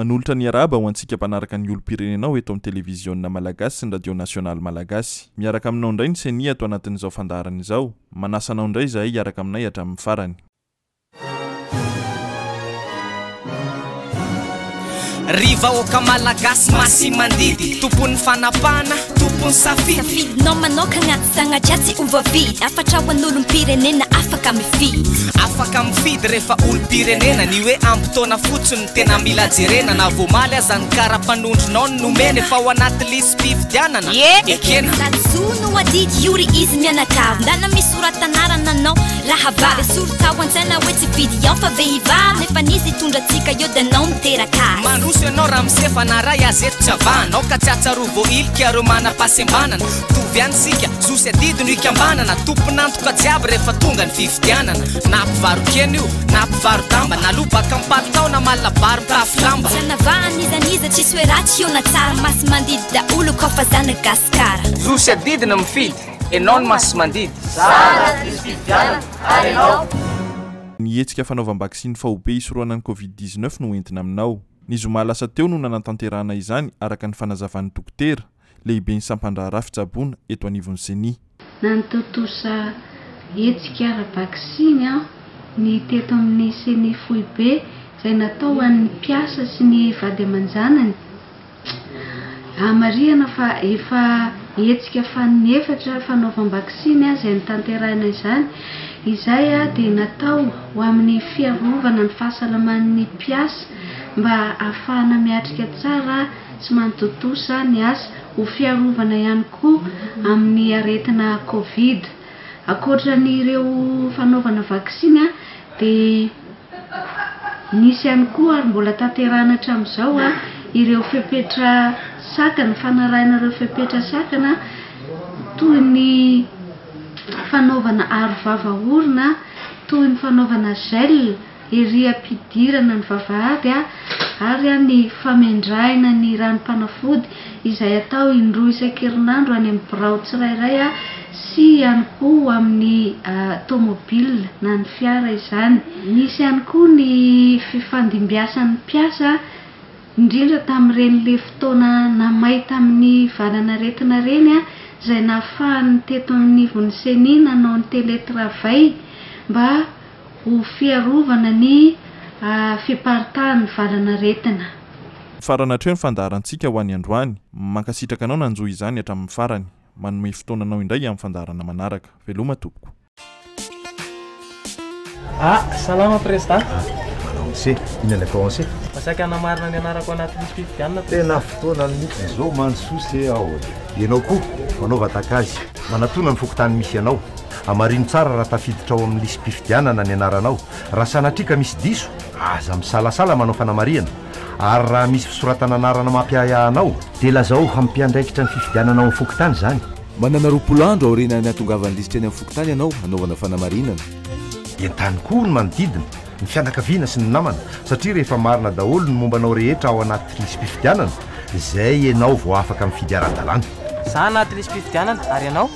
Manolotra ny arahaba ho antsika mpanaraka ny olom-pirenenao eto amin'ny Televiziona Malagasy sy ny Radio Nasionaly Malagasy. Miaraka aminao indray ny Ceni ato anatin'izao fandaharana izao. Manasa anao indray izahay hiaraka aminay hatramin'ny farany. Ry vahoaka malagasy masi-mandidy, tompon'ny fanapahana, tompon'ny safidy. Safidinao manokana, sanatria tsy ho voavidy, hafatra ho an'olom-pirenena afaka mifidy. Afaka mifidy rehefa olom-pirenena, ny hoe ampy taona fotsiny no tena mila jerena, na voamaly aza ny kara-panondronao no nomena, efa ao anaty lisi-pifidianana, ekena. Sady zo no adidy io ry izy mianakavy, ndana misoratanarana anao rahavavy, esory tao an-tsaina hoe tsy fidy ao fa vehivavy, nefa n'izy hitondra antsika eo dia anao miteraka azy. Mandroso ianao ramose fa na ray aza eto tsy avahana, aoka tsy ahatsarovy voahilika ireo manam-pahasembanana, mitovy ihany isika, zo sy adidy no ikambanana, tompon'antoka jiaby rehefa tonga ny fifidianana, na mpivaro-kena io, na mpivaro-damba, na lobaka am-palitao na malabary mitafy lamba. Tsy anavahan'iza n'iza, tsisy hoe ratsy io na tsara, masi-mandidy daholo kao fa zanak'i Gasikara. Zo sy adidy no mifidy, enao no masi-mandidy. Za anaty lisi-pifidianana, ary enao? Ny hetsika fanaovam-baksiny faobe hisorohana ny Covid 19 no entina aminao. Ny zoma lasa teo no nanatanterahana izany araka ny fanazavan'ny dokotera, lehiben'ny sampandraharaha fitsaboana eto anivon'ny Ceni. Nanatontosa hetsika ara-baksiny ny teto amin'ny Ceni foibe izay natao ho an'ny mpiasa sy ny vady aman-janany. Marihana fa efa hetsika faninefatra fanaovam-baksiny izay notanterahina izany, izay dia natao ho amin'ny fiarovana ny fahasalaman'ny mpiasa mba hahafahana miatrika tsara sy manatontosa ny asa ho fiarovana ihany koa amin'ny aretina Covid. Ankoatra an'ireo fanaovana vaksiny dia nisy ihany koa ary mbola tanterahina hatramin'izao ireo fepetra sakana, fanarahina ireo fepetra sakana toy ny fanaovana aro vava orona, toy ny fanaovana gel ery am-pidirana ny vavahady ary ny famendrahina ny ranom-panafody izay atao indroa isan-kerinandro any amin'ny birao tsirairay sy ihany koa amin'ny tômôbila na ny fiara izany. Nisy ihany koa ny fifandimbiasan'ny mpiasa indrindra tamin'ireny le fotoana namay tamin'ny valan'aretina ireny izay nahafahan'ny teto anivon'ny Ceni nanao ny télétravail mba ho fiarovana ny fiparitahan'ny valan'aretina. Mifarana hatreo ny fandaharantsika ho an'ny androany. Mankasitraka anao nanjohy izany hatramin'ny farany. Manome fotoana anao indray amin'ny fandaharana manaraka. Veloma tompoko. Ah, salama Président. Manao anse, inona ny atao anse? Mba saika hanamarina ny anarako anaty lisi-pifidianana Président. Tena fotoanany mihitsy izao mandrosoa se aho e. Ianao koa, manaova tahaka azy. Manatona ny fokontany misy anao. Hamarino tsara raha tafiditra ao amin'ny lisi-pifidianana ny anaranao. Raha sanatria ka misy diso, aza misalasala manao fanamarihana. Ary raha misy fisoratana anarana mampiahiahy anao, dia lazao amin'ny mpiandraikitra ny fifidianana ao amin'ny fokontany izany. Manana 20 andro aorianan'ny hahatongavan'ny lisitra eny amin'ny fokontany ianao hanaovana fanamarinana. Entano koa ny manodidina, ny fianakaviana sy ny namana, satria rehefa marina daholo ny momba anao rehetra ao anaty lisi-pifidianana, izay ianao vao afaka mifidy ara-dalàna. Za anaty lisi-pifidianana, ary ianao?